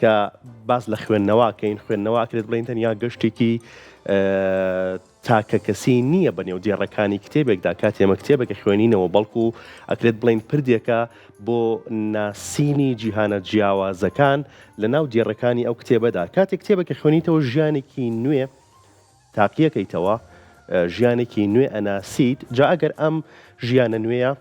کە باس لە خوێندنەوە کەین، خوێندنەوە ئەکرێت بڵێین تەنیا گەشتێکی تاکەکەسی نییە بە نێو دێڕەکانی کتێبێکدا کاتێ ئێمە کتێبێک ئەخوێنینەوە، بەڵکو ئەکرێت بڵێین پردێکە بۆ ناسینی جیهانە جیاوازەکان لە ناو دێڕەکانی ئەو کتێبەدا. کاتێک کتێبێک ئەخوێنیتەوە ژیانێکی نوێ تاقیەکەیتەوە، ژیانێکی نوێ ئەناسیت، جا ئەگەر ئەم ژیانە نوێیە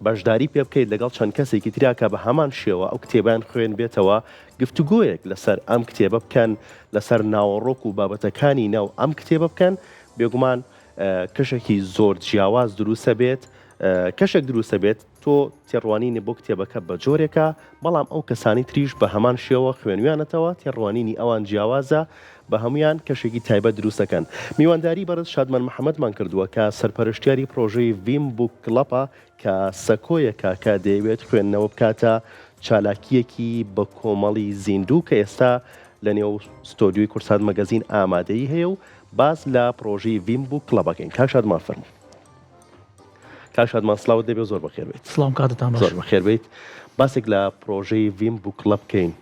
بەشداری پێ بکەیت لەگەڵ چەند کەسێکی ترا کە بە هەمان شێوە ئەو کتێبەیان خوێنبێتەوە، گفتوگۆیەک لەسەر ئەم کتێبە بکەن، لەسەر ناوەڕۆک و بابەتەکانی ناو ئەم کتێبە بکەن، بێگومان کەشێکی زۆر جیاواز دروستەبێت، کەشێک دروستەبێت تۆ تێڕوانینی بۆ کتێبەکە بە جۆرێکە، بەڵام ئەو کەسانی تریش بە هەمان شێوە خوێنویانەتەوە، تێڕوانینی ئەوان جیاوازە، بە هەموویان کەشێکی تایبەت دروست دەکەن. میوانداری بەڕێز شادمان محەمەدمان کردووە کە سەرپەرشتیاری پڕۆژەی ڤیم بوک کڵەپە کە سەکۆیەکە کە دەیەوێت خوێندنەوە بکاتە چالاکییەکی بە کۆمەڵی زیندوو کە ئێستا لە نێو ستۆدیۆی کوردسات مەگەزین ئامادەیی هەیە و باس لە پڕۆژەی ڤیم بوک کڵەپ ئەکەین. کاک شادمان فەرموو. کاک شادمان سڵاوت لێبێ زۆر بەخێر بێیت. سڵاوم کاتتان باش. زۆر بەخێر بێیت. باسێک لە پڕۆژەی ڤیم بوک کڵەپ بکەین.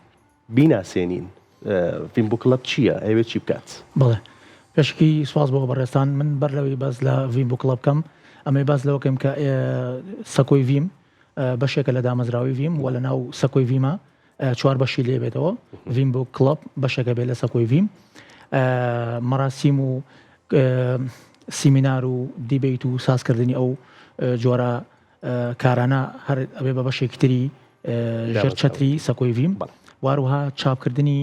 بیناسێنین. ڤیم بوک کڵەب چییە؟ ئەیەوێت چی بکات؟ بەڵێ. پێشەکی سوپاس بۆ بەڕێزتان. من بەر لەوەی باس لە ڤیم بوک کڵەب بکەم، ئەمەوێ باس لەوە کەم کە سەکۆی ڤیم بەشێکە لە دامەزراوەی ڤیم و لە ناو سەکۆی ڤیمە چوار بەشی لێ بێتەوە. ڤیم بوک کڵەب بەشێکە بێت لە سەکۆی ڤیم. مەراسیم و سیمینار و دیبەیت و سازکردنی ئەو جۆرە کارانە هەر ئەبێ بە بەشێکی تری ژێر چەتری سەکۆی ڤیم واروها چاپکردنی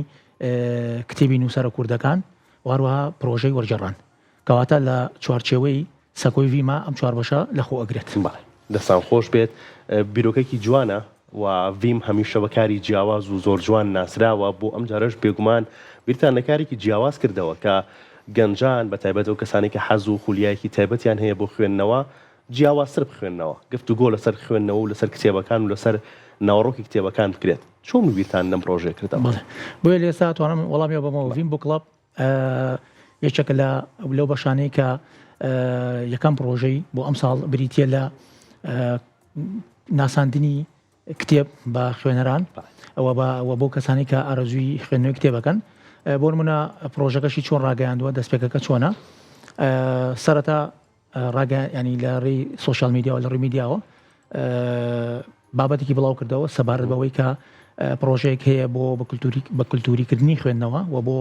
کتێبی نووسەرە کوردەکان واروها پرۆژەی وەرگێڕان کەواتە لە چوارچێوەی سەکۆی ڤیما ئەم چوار بەشە لەخۆ ئەگرێت. بەڵێ دەستان خۆش بێت بیرۆکەکی جوانە و ڤیم هەمیشە بە کاری جیاواز و زۆر جوان ناسراوە بۆ ئەم جارەش بێگومان بیرتان لە کارێکی جیاواز کردەوە کە گەنجان بە تایبەت ئەو کەسانەی کە حەز و خولیایەکی تایبەتیان هەیە بۆ خوێندنەوە جیاوازتر بخوێننەوە، گفتوگۆ لەسەر خوێندنەوە و لەسەر کتێبەکان و لەسەر ناوەڕۆکی کتێبەکان بکرێت، چۆن بیرتان لەم پڕۆژەیە کردەوە؟ بەڵێ، بۆیە لە ئێستا توانم وەڵامی ئەوە بەمەوە، ڤیم بوک کڵەب یەکێکە لە لەو بەشانەی کە یەکەم پڕۆژەی بۆ ئەمساڵ بریتییە لە ناساندنی کتێب بە خوێنەران و بە و بۆ کەسانی کە ئارەزووی خوێندنەوەی کتێبەکەن بۆ نمونە پڕۆژەکەشی چۆن ڕاگەیاندووە دەستپێکەکە چۆنە سەرەتا ڕاگە ینی لە ڕێی سۆشیال میدیاوە لە ڕووی میدیاوە بابەتێکی بڵاو کردەوە سەبارەت بەوەی کە پرۆژەیەک هەیە بۆ بە کولتوری بە کولتوریکردنی خوێندنەوە و بۆ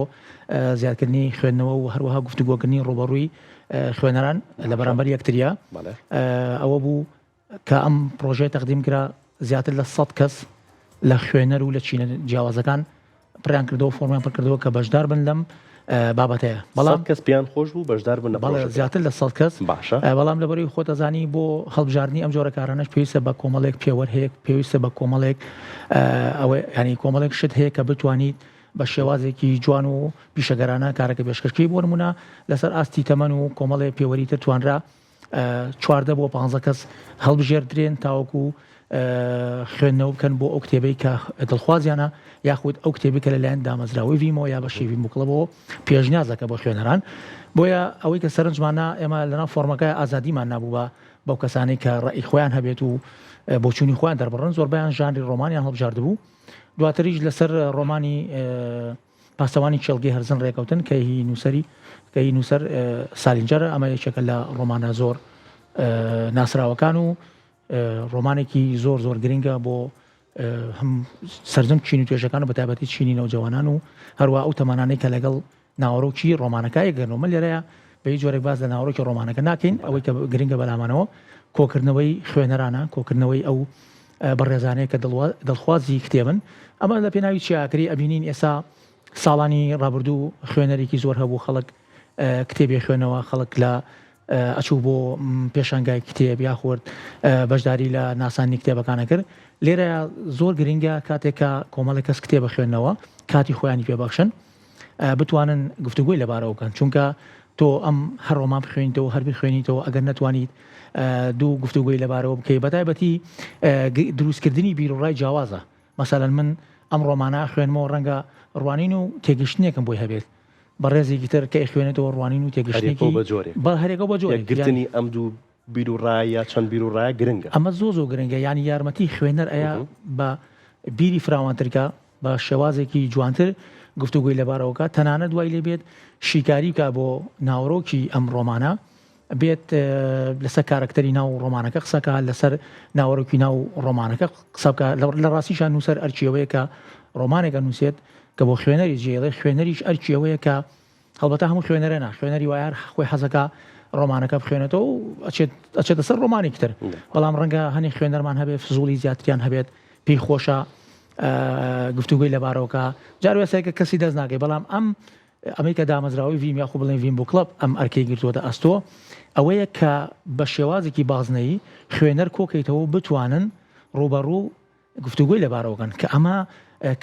زیادکردنی خوێندنەوە و هەروەها گفتوگۆکردنی ڕوبەڕووی خوێنەران لە بەرامبەر یەکتریا ئەوە بوو کە ئەم پڕۆژەیە تەقدیم کرا زیاتر لە سەد کەس لە خوێنەر و لە چینە جیاوازەکان پڕیان کردەوە فۆرمیان پڕکردەوە کە بەشدار بن لەم بابەتەیە بەڵام کەس پێیان خۆش بوو بەشدار بن بەڵێ زیاتر لە سەد کەس باشە بەڵام لەبەرەوەی خۆت ئەزانی بۆ هەڵبژاردنی ئەم جۆرە کارانەش پێویستە بە کۆمەڵێک پێوەر هەیە پێویستە بە کۆمەڵێک ئەوە ینی کۆمەڵێک شت هەیە کە بتوانیت بە شێوازێکی جوان و پیشەگەرانە کارەکە پێشکەشکەی بۆ نمونە لەسەر ئاستی تەمەن و کۆمەڵێ پێوەری تر توانرا 14 بۆ 15 کەس هەڵبژێردرێن تاوەکو خوێندنەوە بکەن بۆ ئەو کتێبەی کە دڵخوازیانە یاخود ئەو کتێبی کە لەلایەن دامەزراوەی ڤیمۆ یا بەشی ڤیم بوک کڵەبەوە پێشنیازەکە بۆ خوێنەران بۆیە ئەوەی کە سەرنجمانە ئێمە لەناو فۆرمەکە ئازادیمان نابوو بە بەو کەسانەی کە ڕەئی خۆیان هەبێت و بۆچوونی خۆیان دەربڕن زۆربیان ژانری ڕۆمانیان هەڵبژاردبوو دواتریش لەسەر ڕۆمانی پاسەوانی کێڵگەی هەرزن ڕێکەوتن کە هی نووسەری کە هی نووسەر سالینجەرە ئەمە یەکێکە لە ڕۆمانە زۆر ناسراوەکان و ڕۆمانێکی زۆر زۆر گرنگە بۆ هەم سەرجەم چین و توێژەکان و بەتایبەتی چینی نەوجەوانان و هەروە ئەو تەمانانەی کە لەگەڵ ناوەڕۆکی ڕۆمانەکە یەکگرنەوە من لێرەیە بە هیچ جۆرێک باس لە ناوەڕۆکی ڕۆمانەکە ناکەین ئەوەی کە گرنگە بەلامانەوە کۆکردنەوەی خوێنەرانە کۆکردنەوەی ئەو بەڕێزانەیە کە دڵخوازی کتێبن ئەمە لە پێناوی چیاکری ئەبینین ئێسا ساڵانی ڕابردوو خوێنەرێکی زۆر هەبوو خەڵک کتێبی خوێنەوە خەڵک لە ئەچوو بۆ پێشانگای کتێب یاخود بەشداری لە ناساندنی کتێبەکانە کرد لێرە زۆر گرنگە کاتێک کە کۆمەڵێک کەس کتێبە خوێندنەوە کاتی خۆیانی پێبەخشن بتوانن گفتوگۆی لەبارەوە بکەن چونکە تۆ ئەم هەر ڕۆمان بخوێنیتەوە هەر بخوێنیتەوە ئەگەر نەتوانیت دوو گفتوگۆی لەبارەوە بکەیت بەتایبەتی دروستکردنی بیرڕای جیاوازە مەسەلەن من ئەم ڕۆمانە ئەخوێنمەوە ڕەنگە ڕوانین و تێگەشتنێکم بۆی هەبێت بەڕێزێکی تر کە ئەیخوێنێتەوە ڕوانین و تێگەشتنێکی هەریەکەو بە جۆرێک بە هەرێکەو بە جۆرێک یەکگرتنی ئەم دوو بیروڕایە یا چەند بیروڕایە گرنگە. ئەمە زۆر زۆر گرنگە یانی یارمەتی خوێنەر ئەیا بە بیری فراوانتر کا. بە شێوازێکی جوانتر گفتوگۆی لەبارەوە بکات، تەنانەت وای لێ بێت شیکاری بکات بۆ ناوەرۆکی ئەم ڕۆمانە، بێت لەسەر کارەکتەری ناو ڕۆمانەکە قسە بکات، لەسەر ناوەرۆکی ناو ڕۆمانەکە قسە بکات. لە ڕاستیشا نووسەر ئەرکی ئەوەیە کە ڕۆمانێک ئەنووسێت کە بۆ خوێنەری جێڵێ، خوێنەریش ئەرکی ئەوەیە کە هەڵبەتە هەموو خوێنەرە نا، خوێنەری وایە هەر خۆی حەزەکا ڕۆمانەکە بخوێنێتەوە و ئەچێت ئەچێتە سەر ڕۆمانێکی تر، بەڵام ڕەنگە هەنێ خوێنەرمان هەبێ فزوڵی زیاتریان هەبێت، پێی خۆشە گفتوگۆی لەبارەوە کا، جار وێسایە کە کەسی دەست ناکەی، بەڵام ئەم ئەمەی کە دامەزراوەی ڤیم یاخو بڵێن ڤیم بوک کڵەب ئەم ئەرکەی گرتووەتە ئەستۆ ئەوەیە کە بە شێوازێکی بازنەیی خوێنەر کۆکەیتەوە و بتوانن ڕووبەڕوو گفتوگۆی لەبارەوە بکەن کە ئەمە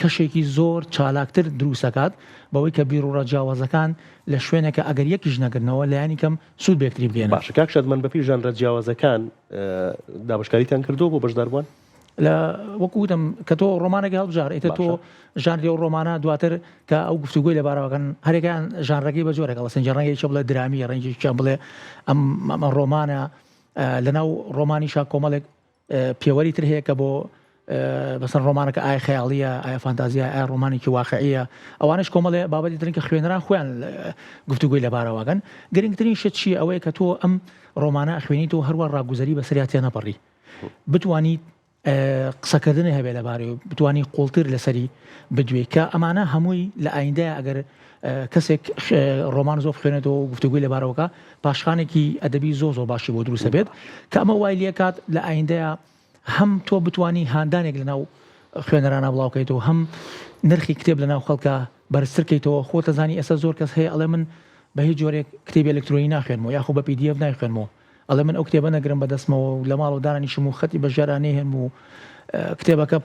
کەشێکی زۆر چالاکتر دروست ئەکات بەوەی کە بیروڕا جیاوازەکان لە شوێنێکە ئەگەر یەکیش نەگرنەوە لایەنی کەم سوود بە یەکتری بگەیەنن. باشە کاک شادمان بەپێی ژانرە جیاوازەکان دابەشکاریتان کردووە بۆ بەشداربووان؟ لە وەکو وتم کە تۆ ڕۆمانێک هەڵبژار ئیتر تۆ ژانری ئەو ڕۆمانە دواتر کە ئەو گفتوگۆی لەبارەوەکەن هەرێکیان ژانرەکەی بە جۆرێک هەڵەسەنگێ ڕەنگە یەکێ بڵێ درامیە ڕەنگێکیان بڵێ ئەم ڕۆمانە لەناو ڕۆمانیشا کۆمەڵێک پێوەری تر هەیە کە بۆ بەسەر ڕۆمانەکە ئایا خەیاڵیە ئایا فانتازیە ئایا ڕۆمانێکی واقعیە ئەوانش کۆمەڵێ بابەتی ترن کە خوێنەران خۆیان گفتوگۆی لەبارەوەکەن گرنگترین شت چییە ئەوەیە کە تۆ ئەم ڕۆمانە ئەخوێنیت و هەروە ڕاگوزەری بەسەریا تێنەپەڕی بتوانیت قسەکردنی هەبێ لەبارەی و بتانی قوڵتر لەسەری بدوێ کە ئەمانە هەمووی لە ئایندەیە ئەگەر کەسێک ڕۆمان زۆر بخوێنێتەوە و گفتوگوی لەبارەوەکە پاشخانێکی ئەدەبی زۆر زۆر باشی بۆ دروستە بێت کە ئەمە وای لێکات لە ئایندەیە هەم تۆ بتانی هاندانێک لەناو خوێنەرانە بڵاوکەیتەوە هەم نرخی کتێب لەناو خەڵکە بەرزتر کەیتەوە خۆتەزانی ئێستا زۆر کەس هەیە ئەڵێ من بە هیچ جۆرێک کتێبی ئەلکترۆنی ناخوێنمەوە یاخۆ بە PDF نایخوێنمەوە ئەڵێ من ئەو کتێبە نەگرم بە دەستمەوە و لە ماڵەوە دانەنیشم و خەتی بە ژێرا نەیهێنم و کتێبەکە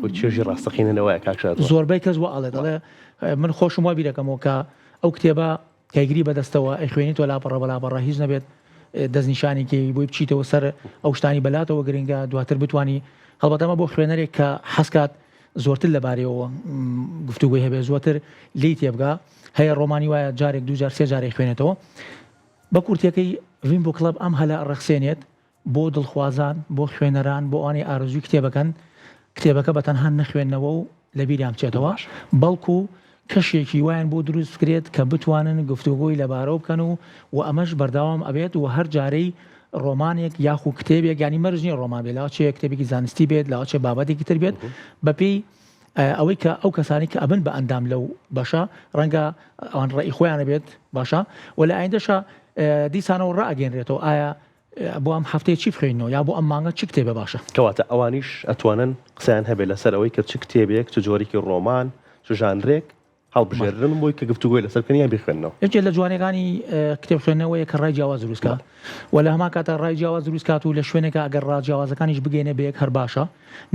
خۆ چێژی ڕاستەقینە لەوەیە کاک شادوان. زۆربەی کەس وا ئەڵێت ئەڵێ من خۆشم وا بیرەکەمەوە کە ئەو کتێبە کەیگری بەدەستەوە ئەیخوێنیتەوە لاپەڕە بە لاپەڕە هیچ نەبێت دەستنیشانی کەی بۆی بچیتەوە سەر ئەو شتانی بەلاتەوە گرنگە دواتر بتانی هەڵبەتە ئەمە بۆ خوێنەرێک کە حەزکات زۆرتر لەبارەیەوە گفتوگۆی هەبێت زۆرتر لێی تێبگا هەیە ڕۆمانی وایە جارێک دووجار سێ جارێک خوێنێتەوە بە کورتیەکەی ڤین بوک کڵەب ئەم هەلە ئەڕەخسێنێت بۆ دڵخوازان، بۆ خوێنەران، بۆ ئەوانەی ئارەزووی کتێبەکەن، کتێبەکە بە تەنها نەخوێننەوە و لە بیریان بچێتەوە، بەڵکو کەشێکی وایان بۆ دروست بکرێت کە بتوانن گفتوگۆی لەبارەوە بکەن و و ئەمەش بەردەوام ئەبێت و هەر جارەی ڕۆمانێک یاخو کتێبێک یانی مەرج نییە ڕۆمان بێت لاوەچێ کتێبێکی زانستی بێت لاوەچێ بابەتێکی تر بێت بەپێی ئەوەی کە ئەو کەسانی کە ئەبن بە ئەندام لەو بەشە ڕەنگە ئەوان ڕێی خۆیانە بێت باشە و لە ئایندەشە دیسانەوە ڕائگەنرێتەوە ئایا بۆ ئەم هەفتەیە چی بخوێنەوە یا بۆ ئەم مانگە چ کتێبە باشە. کەواتە ئەوانیش ئەتوانن قسەیان هەبێت لەسەر ئەوەی کە چ کتێبێک، چ جۆرێکی ڕۆمان، چ ژانرێک هەڵبژێرن بۆی کە گفتوگۆی لەسەر بکەن یان بیخوێننەوە. یەکێ لە جوانیەکانی کتێب خوێندنەوەیە کە ڕای جیاواز دروست کات و لە هەمان کاتا ڕای جیاواز دروست کات و لە شوێنێکا ئەگەر ڕا جیاوازەکانیش بگەینە بە یەک هەر باشە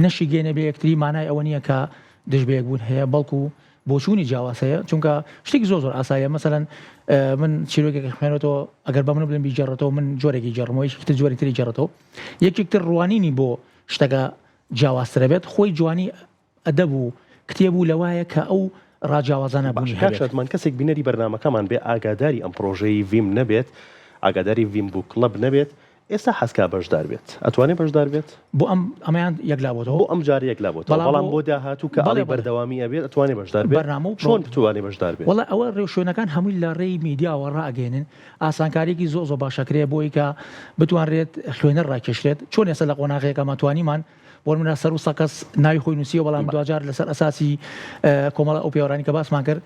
نەشی گەینە بە یەکتری مانای ئەوە نییە کە دژ بە یەک بوون هەیە بەڵکو بۆچوونی جیاواز هەیە چونکە شتێکی زۆر زۆر ئاساییە مەسەلەن من چیرۆکێک خوێنێتەوە ئەگەر بە من بڵێن بیگێڕێتەوە من جۆرێکی گێڕمەوە یەکێکی تر جۆرێکی تری گێڕێتەوە یەکێک تر ڕوانینی بۆ شتەکە جیاوازترە بێت خۆی جوانی ئەدەب و کتێب و لەوایە کە ئەو ڕا جیاوازانە بوونی باشە کاک هەبێت. شادمان کەسێک بینەری بەرنامەکەمان بێ ئاگاداری ئەم پڕۆژەی ڤیم نەبێت ئاگاداری ڤیم بوک کڵەب نەبێت ئێستا حەزکا بەشدار بێت ئەتوانێ بەشدار بێت؟ بۆ ئەم ئەمەیان یەکلا بۆتەوە؟ بۆ ئەم جارە یەکلا بۆتەوە بەڵام بەڵام بۆ بۆ داهاتوو کە بەڵێ ئەڵێی بەڵێ بەردەوامی ئەبێت ئەتوانێ بەشدار بێت؟ بەرنامە و چۆن پڕۆ بتوانێ بەشدار بێت؟ وەڵا ئەوە ڕێوشوێنەکان هەمووی لە ڕێی میدیاوە ڕائەگەیەنن ئاسانکاریەکی زۆر زۆر باش ئەکرێ بۆی کە بتوانرێت خوێنەر ڕاکێشرێت چۆن ئێستا لە قۆناغێکا مان توانیمان بۆ نمونە سەروو سە کەس ناوی خۆی نووسیوە بەڵام دواجار لەسەر ئەساسی کۆمەڵە ئەو پێوەرانی کە باسمان کرد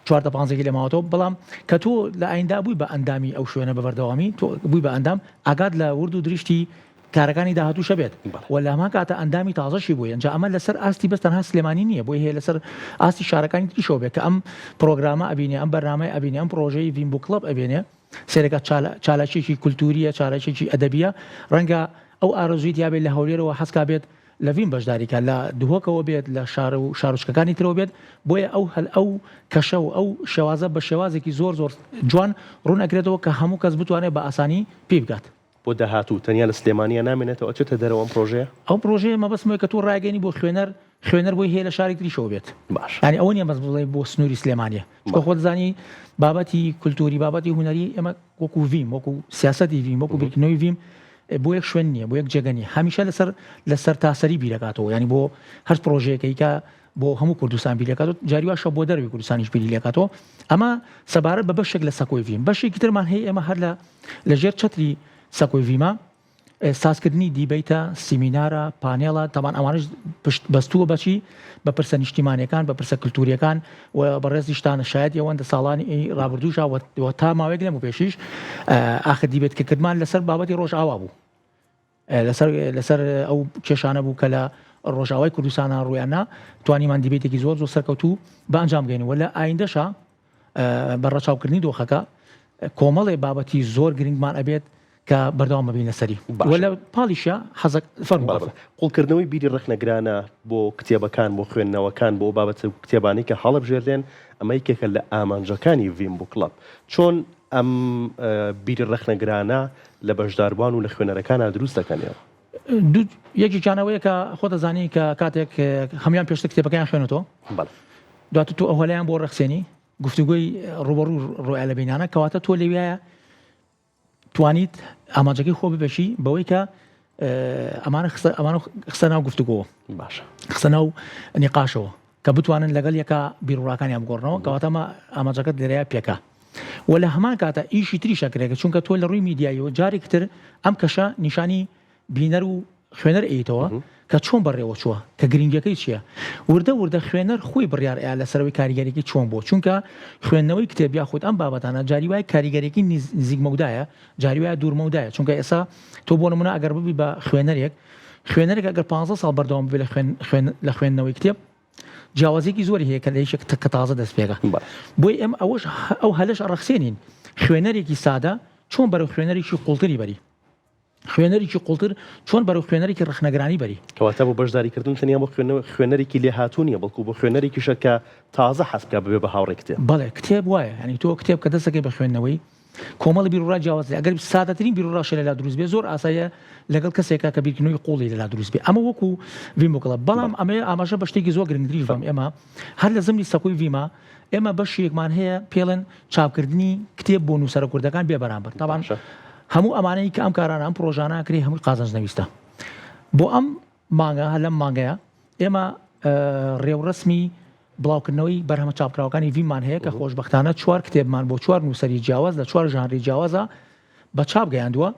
چوار تا پانزەیەکی لێ ماوەتەوە بەڵام کە تۆ لە ئایندا بووی بە ئەندامی ئەو شوێنە بە بەردەوامی تۆ بووی بە ئەندام ئاگات لە ورد و درشتی کارەکانی داهاتووشە بێت و لە هەمان کاتە ئەندامی تازەشی بووی ئەنجا ئەمە لەسەر ئاستی بەس تەنها سلێمانی نییە بۆی هەیە لەسەر ئاستی شارەکانی تریشەوە بێت کە ئەم پرۆگرامە ئەبینێ ئەم بەرنامەی ئەبینێ ئەم پرۆژەی ڤین بوک کڵەب ئەبینێ سەیرەکە چالاکیەکی کولتوریە چالاکیەکی ئەدەبیە ڕەنگە ئەو ئارەزووی تیابێت لە هەولێرەوە حەزکا بێت لە ڤین بەشداری کات لە دهۆکەوە بێت لە شار و شارۆچکەکانی ترەوە بێت بۆیە ئەو هەل ئەو کەشە و ئەو شێوازە بە شێوازێکی زۆر زۆر جوان ڕوون ئەکرێتەوە کە هەموو کەس بتوانێت بە ئاسانی پێی بگات. بۆ داهاتوو تەنیا لە سلێمانیا نامێنێتەوە ئەچێتە دەرەوە ئەم پرۆژەیە؟ ئەو پرۆژەیە مەبەستم ئەوەیە کە تۆ ڕایگەیەنی بۆ خوێنەر، خوێنەر بۆی هەیە لە شارێک تریشەوە بێت. باشە. یانی ئەوە نییە بەس بڵێی بۆ سنووری سلێمانییە. چونکە خۆت دەزانی بابەتی کولتووری، بابەتی هونەری ئێمە وەکوو ڤیم، وەکوو سیاسەتی ڤیم، وەکوو بیرکردنەوەی ڤیم بۆ یەک شوێن نییە، بۆ یەک جێگە نییە. هەمیشە لەسەر لە سەرتاسەری بیرەکاتەوە. یانی بۆ هەر پرۆژەیەکەی کە. بۆ هەموو کوردستان بیری لێکاتەوە، جاری واشە بۆ دەرەوەی کوردستانیش بیری لێکاتەوە. ئەمە سەبارەت بە بەشێک لە سەکۆی ڤیم. بەشێکی ترمان هەیە ئێمە هەر لە لەژێر چەتری سەکۆی ڤیمە سازکردنی دیبەیتە، سیمینارە، پانێڵە، تەبان ئەوانەش پشت بەستووە بەچی بە پرسە نیشتیمانیەکان، بە پرسە کلتوریەکان و بەڕێزیشتان شایەتی ئەوەن دە ساڵانی ڕابردووشا و تا ماوەیەک لەمەو پێشیش ئاخر دیبەیت کە کردمان لەسەر بابەتی ڕۆژئاوا بوو. لەسەر لەسەر ئەو کێشانە بوو کە لە ڕۆژاوای کوردستانە ڕوویاننا توانیمان دیبێتێکی زۆر زۆر سەرکەوتوو بە ئەنجام بگەین و لە ئایندەشا بە ڕەچاوکردنی دۆخەکە کۆمەڵێ بابەتی زۆر گرنگمان ئەبێت کە بەردەوام ببین لەسەری و لە پاڵیشە حەزەک فەرموو. قوڵکردنەوەی بیری ڕەخنەگرانە بۆ کتێبەکان، بۆ خوێندنەوەکان، بۆ ئەو بابەتە کتێبانەی کە هەڵەبژێردرێن، ئەمە یەکێکە لە ئامانجەکانی ڤیم بوک کڵەب. چۆن ئەم بیری ڕەخنەگرانە لە بەشداربووان و لە خوێنەرەکانا دروست دەکەن ئێوە؟ دوو یەکێکیان ئەوەیە کە خۆت دەزانی کە کاتێک هەموویان پێشتر کتێبەکەیان خوێنێتەوە، بەڵێ. دواتر تۆ ئەو هەلەیان بۆ ڕەخسێنی، گفتوگۆی ڕووبەڕوو ڕوویان لە بینانە، کەواتە تۆ لەویایە توانیت ئامانجەکەی خۆ ببەشی بەوەی کە ئەمانە خستە ئەمانە خستە ناو گفتوگۆوە باشە خستە ناو نیقاشەوە کە بتوانن لەگەڵ یەکا بیروڕاکانیان بگۆڕنەوە کەواتە ئەمە ئامانجەکەت لێرەیە پێکا و لە هەمان کاتە ئیشی تریش ئەکرێت چونکە تۆ لە ڕووی میدیاییەوە جارێکی تر ئەم کەشە نیشانی بینەر و خوێنەر ئەیتەوە کە چۆن بەڕێوە چووە کە گرنگیەکەی چییە وردە وردە خوێنەر خۆی بڕیار ئەیا لەسەرەوەی کاریگەریەکەی چۆن بووە چونکە خوێندنەوەی کتێب یاخود ئەم بابەتانە جاری وایە کاریگەریەکەی نزیک مەودایە جاری وایە دوور مەودایە چونکە ئێستا تۆ بۆ نمونە ئەگەر ببی بە خوێنەرێک خوێنەرێک ئەگەر 15 ساڵ بەردەوام بێ لە خوێن لە خوێندنەوەی کتێب جیاوازیەکی زۆری هەیە کە لە یەکێک کە تازە دەست پێکە بۆی ئێمە ئەوەش ئەو هەلەش ئەڕەخسێنین خوێنەرێکی سادە چۆن بەرەو خوێنەرێکی قوڵتری بەری خوێنەرێکی قوڵتر چۆن بەرەو خوێنەرێکی ڕەخنەگرانی بەری؟ کەواتە بۆ بەشداریکردن تەنیا بۆ خوێنەرێکی لێهاتوو نییە، بەڵکو بۆ خوێنەرێکیشە کە تازە حەز بکات ببێ بە هاوڕێی کتێب. بەڵێ کتێب وایە، یانی تۆ کتێب کە دەست دەکەی بە خوێندنەوەی، کۆمەڵی بیروڕا جیاواز هەیە، ئەگەر سادەترین بیروڕاشی لەلا دروست بێ زۆر ئاساییە لەگەڵ کەسێکا کە بیرکردنەوەی قوڵی لەلا دروست بێ، ئەمە وەکو ڤیم بوکڵە، بەڵام ئەمەوێ ئاماژە بە شتێکی زۆر گرنگتریش بکەم، ئێمە هەر لە زمنی سەکۆی ڤیما ئێمە بەشێکمان هەیە پێڵێن چاپکردنی کتێب بۆ نووسەرە کوردەکان بێ بەرامبەر تاوان هەموو ئەمانەی کە ئەم کارانە ئەم پرۆژانە کرێ هەمووی قازانج نەویستە بۆ ئەم مانگە هەر لەم مانگەیە ئێمە ڕێوڕسمی بڵاوکردنەوەی بەرهەمە چاپکراوەکانی ڤیمان هەیە کە خۆشببختانە چوار کتێبمان بۆ چوار نووسەری جیاواز لە چوار ژانری جیاوازە بە چاپ گەیاندووە،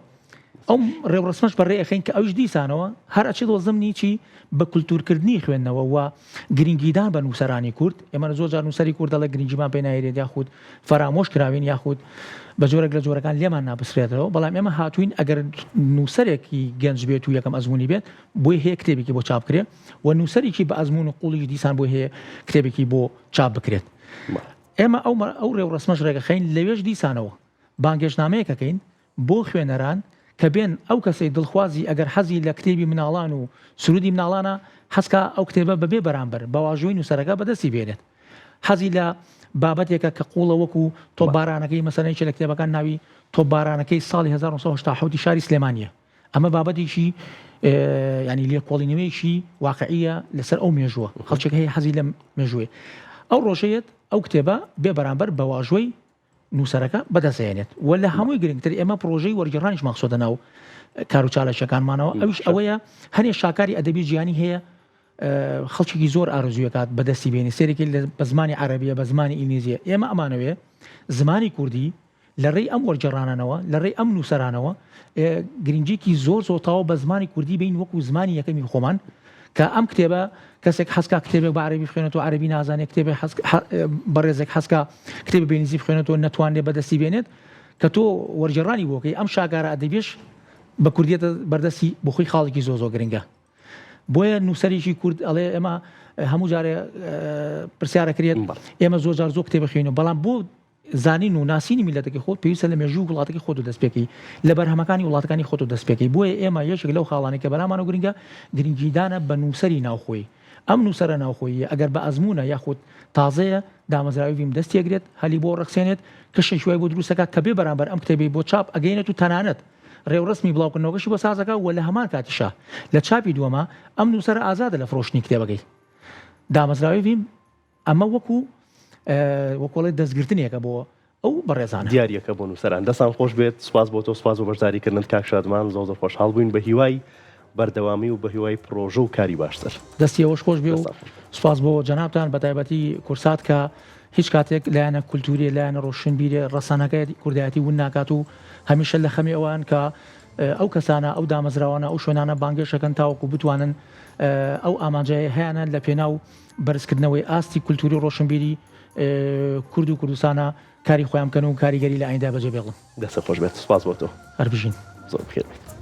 ئەو ڕێوڕەسمەش بەڕێ ئەخەین کە ئەویش دیسانەوە هەر ئەچێتەوە زمنی چی؟ بە کولتوورکردنی خوێندنەوە و گرنگیدان بە نووسەرانی کورد، ئێمە زۆر جار نووسەری کورد دەڵێ گرنگیمان پێ نایرێت یاخود فەرامۆش کراوین یاخود بە جۆرێک لە جۆرەکان لێمان ناپسرێتەوە، بەڵام ئێمە هاتووین ئەگەر نووسەرێکی گەنج بێت و یەکەم ئەزموونی بێت بۆی هەیە کتێبێکی بۆ چاپ بکرێت و نووسەرێکی بە ئەزموون و قووڵیش دیسان بۆی هەیە کتێبێکی بۆ چاپ بکرێت. ئێمە ئەو ئەو ڕێوڕەسمەش ڕێگەخەین لەوێش دیسانەوە بانگێشتنامەیەک ئەکەین بۆ خوێنەران کە بێن ئەو کەسەی دڵخوازی ئەگەر حەزی لە کتێبی مناڵان و سرودی مناڵانە حەزکا ئەو کتێبە بەبێ بەرامبەر بە واژۆی نووسەرەکە بەدەستی بێنێت حەزی لە بابەتێکە کە قوڵە وەکو تۆپبارانەکەی مەسەلەن یەکێ لە کتێبەکان ناوی تۆپبارانەکەی ساڵی 1987 شاری سلێمانیە ئەمە بابەتێکی ینی لێکۆڵینەوەیەکی واقعیە لەسەر ئەو مێژووە خەڵکێک هەیە حەزی لەم مێژووی ئەو ڕۆژەیەت ئەو کتێبە بێ بەرامبەر بە واژۆی نووسەرەکە بەدەستهێنێت و لە هەمووی گرنگتر ئێمە پڕۆژەی وەرگێڕانیشمان خستۆتە ناو کار و چالاکیەکانمانەوە ئەویش ئەوەیە هەنێ شاکاری ئەدەبی جیهانی هەیە خەڵکێکی زۆر ئارەزوویەکات بەدەستی بێنی سێرێکی بە زمانی عەرەبیە بە زمانی ئینگلیزیە ئێمە ئەمانەوێ زمانی کوردی لە ڕێی ئەم وەرگێڕانانەوە لە ڕێی ئەم نووسەرانەوە گرنگیکی زۆر زۆر تەواو بە زمانی کوردی بین وەکو زمانی یەکەمی خۆمان کە ئەم کتێبە کەسێک حەزکا کتێبێک بە عەرەبی بخوێنێتەوە عەرەبی نازانێت کتێبێک حەز بەڕێزێک حەزکا کتێبی بە ئینگلیزی بخوێنێتەوە نەتوانێت بەدەستی بێنێت کە تۆ وەرگێڕانی بۆ کەی ئەم شاکارە ئەدەبیەش بە کوردیەتە بەردەستی بۆ خۆی خاڵێکی زۆر زۆر گرنگە بۆیە نووسەرێکی کورد ئەڵێ ئێمە هەموو جارێ پرسیارەکرێت ئێمە زۆر جار زۆر کتێب بخوێنین بەڵام بۆ زانین و ناسینی میللەتەکەی خۆت پێویستە لە مێژووی وڵاتەکەی خۆتەوە دەست پێکەی، لە بەرهەمەکانی وڵاتەکانی خۆتەوە دەست پێکەی، بۆیە ئێمە یەکێک لەو خاڵانەی کە بەلامانەوە گرنگە گرنگیدانە بە نووسەری ناوخۆیی، ئەم نووسەرە ناوخۆییە ئەگەر بە ئەزموونە یاخود تازەیە دامەزراوەی ڤیم دەستی ئەگرێت هەلی بۆ ڕەخسێنێت کەشێکی وای بۆ دروست ئەکات کە بێ بەرامبەر ئەم کتێبەی بۆ چاپ ئەگەیەنێت و تەنانەت ڕێوڕەسمی بڵاوکردنەوەکەشی بۆ ساز ئەکا و لە هەمان کاتیشا لە چاپی دووەما ئەم نووسەرە ئازادە لە فرۆشتنی کتێبەکەی دامەزراوەی ڤیم ئەمە وەکو وەکۆڵێ دەستگرتنێکە بۆ ئەو بەڕێزانە. دیاریەکە بۆ نووسەران. دەستان خۆش بێت سوپاس بۆ تۆ سوپاس بۆ بەشداری کردنت کاک شادمان زۆر زۆر خۆشحاڵ بووین بە هیوای. بەردەوامی و بە هیوای پڕۆژە و کاری باشتر. دەستی ئێوەش خۆش بێ و سوپاس بۆ جەنابتان بەتایبەتی کورسات کە هیچ کاتێک لایەنە کولتوریە لایەنە ڕۆشنبیرێ ڕەسەنەکەی کوردایەتی ون ناکات و هەمیشە لە خەمی ئەوان کە ئەو کەسانە ئەو دامەزراوانە ئەو شوێنانە بانگێشەکەن تاوەکو بتوانن ئەو ئامانجای هەیانە لە پێناو بەرزکردنەوەی ئاستی کولتوری ڕۆشنبیری کورد و کوردستانە کاری خۆیان بکەن و کاریگەری لە ئایندا بەجێ بێڵن. دەستت خۆش بێت سوپاس بۆ تۆ. هەر بژین. زۆر بەخێر بێیت.